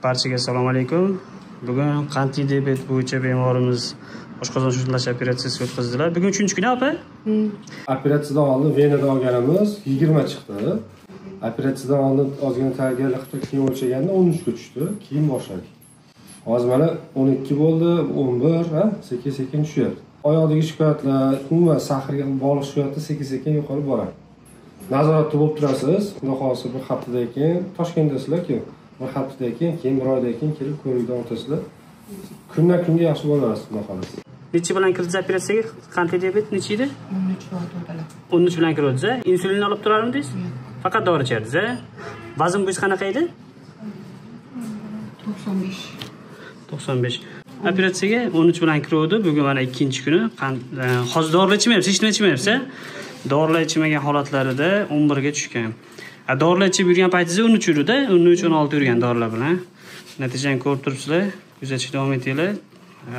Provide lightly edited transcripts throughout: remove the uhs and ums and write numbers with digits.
Barchaga assalomu alaykum. Bugun qandli diabet bo'yicha bemorimiz oshqozon shushlash operatsiyasi o'tkazdilar. Bugun 3-kuni opa. Operatsiyadan oldin venadan olganimiz 20 chiqdi. Operatsiyadan oldin ozgina tayyorgarlik qilib keyin o'lchaganda 13 ga tushdi. Keyin boshladik. Hozir mana 12 bo'ldi, 11, ha, sekin-sekin tushyapti. Oyoqdagi shikoyatlar, umuman sahrga bog'liq shikoyatlar sekin-sekin yo'qolib boradi. Nazoratda bo'lib turasiz. Xudo xohlasa bir haftadan keyin Toshkentdasizlar-ku. Bir haftadan keyin, bir oydan keyin kelib ko'rikdan o'tasizlar. Kundan kunga yaxshi bo'laverasiz, xudo xohlasa. Necha bilan kirdingiz operatsiyaga? Qandli diabet necha edi? 13.4 bilan. 13 bilan kirdingiz, insulin olib turarmidingiz? Faqat dori ichardingiz, a? Vazn bo'yicha qanaqa edi? 95. 95. Operatsiyaga 13 bilan kiruvdi. Bugun mana 2-kuni. Hozir dorilar ichmayapsiz, hech nima ichmayapsiz, a? Dorilar ichmagan holatlarida 11 ga tushgan. Dorilar ichib yurgan paytingizda 13 yurdi, 13, 16 yurgan dorilar bilan. Natijani ko'rib turibsizlar. Kuzatishda davom etinglar.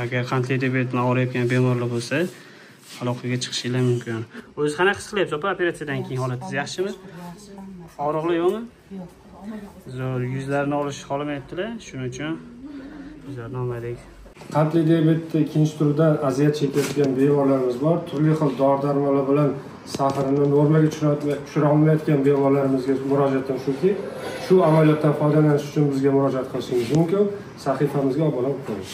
Agar qandli diabet bilan og'riyotgan bemorlar bo'lsa, aloqaga chiqishingiz mumkin. O'zingiz qanaqa his qilyapsiz opa operatsiyadan keyin holatingiz yaxshimi? Og'riqlar yo'qmi? Yo'q. Zo'r, yuzlarini olish xohlamayaptilar, shuning uchun yuzlarini olmadik. Qandli diabetni ikkinchi turidan aziyat chekayotgan bemorlarimiz bor. Turli xil dori-darmonlar bilan saxrini normaga tushira olmayotgan bemorlarimizga murojaatim shuki, shu amaliyotdan foydalanish uchun bizga murojaat qilishingiz mumkin. Sahifamizga obuna bo'lib qo'ying.